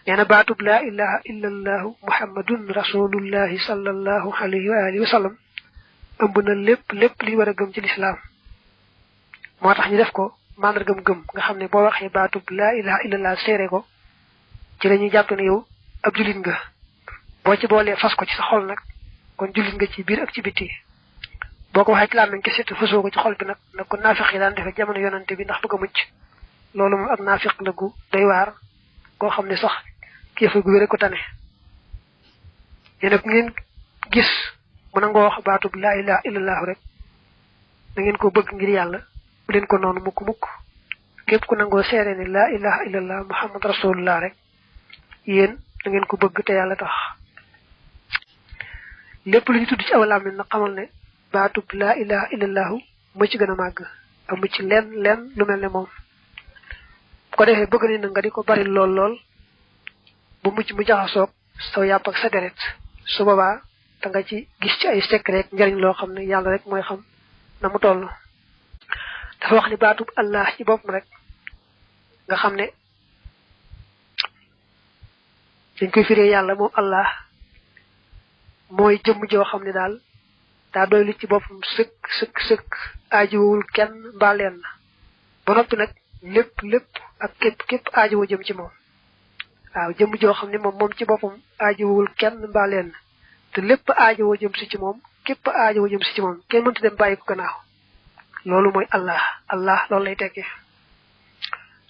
neena baatub la ilaha illa allah muhammadun rasulullahi sallallahu alayhi wa alihi wa sallam ëmb na lépp li war a gëm ci lislaam moo tax ñu def ko mandargam gëm nga xam ne boo waxee baatub la ilaha illa allah seere ko ci lañuy jàpp ne yow ab julit nga boo ci boolee fas ko ci sa xol nag kon julit nga ci biir ak ci biti boko waxee ci làmmiñ kese te fasoo ko ci xol bi nag nag ko naafiq yi daan defe jamono yonante bi ndax bëgg a mucc loolu moom ak naafiq la gu doy waar koo xam ne sax kéefa gu wére ko tane te nag ngeen gis mu nangoo wax baatub la ilaha illallah rek da ngeen ko bëgg ngir yàlla bu leen ko noonu mukk képp ku nangoo seere ne la ilaha illallah muhammad rasulullah rek yéen da ngeen ko bëgg te yàlla tax lépp lu ñu tudd ci aw làmmiñ nag xamal ne baatub la ilaha illallah mu ci gën a màgg amu ci lenn lu mel ne moom ko defee bëgg ni na nga di ko bari lool bu mucc mu jaxasoog saw yàpp ak sa deret su boobaa da nga ci gis ci ay secret njariñ loo xam ne yàlla rek mooy xam na mu toll dafa wax ni baatub allah ci boppam rek nga xam ne dañ koy firee yàlla moom allah mooy jëmm joo xam ne daal daa doy lu ci boppam sëkk aajowul kenn mbaa leen na ba noppi nag lépp ak képp aajowoo jëm ci moom waaw jëmm joo xam ne moom ci boppam aajowul kenn mbaa leen na te lépp aajowoo jëm si ci moom képp aajowoo jëm si ci moom kenn mënta dem bàyyi ko gannaaw loolu mooy allah loolu lay tekkee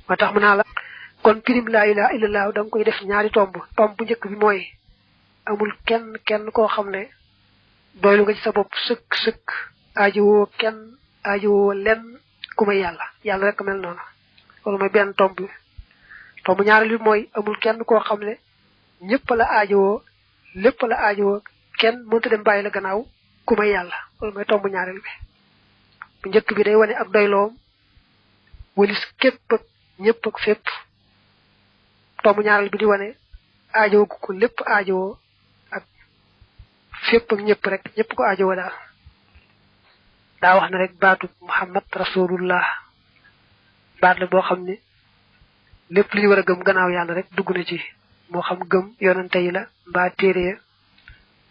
moo tax mu naa la kon pirim laa ilaha illallah da nga koy def ñaari tomb bu njëkk bi mooy amul kenn koo xam ne doylu nga ci sa bopp sëkk aajowoo kenn aajowoo lenn ku may yàlla rek mel noonu loolu mooy benn tomb ñaareel bi mooy amul kenn koo xam ne ñëpp la aajowoo lépp la aajowoo kenn mënta dem bàyyi la gannaaw ku may yàlla loolu mooy tomb ñaareel bi bu njëkk bi day wane ak doyloom walis képp ak ñëpp ak fépp tomb ñaareel bi di wane aajowoo ko lépp aajowoo ak fépp ak ñëpp rek ñëpp ko aajowoo daal daa wax ne rek baatu muhammad rasulullah baat la boo xam ne lépp li ñu war a gëm gannaaw yàlla rek dugg na ci moo xam gëm yonante yi la mbaa téere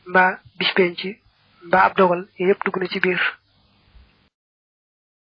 mbaa bis penc mbaa ab dogal yooyu yëpp dugg na ci biir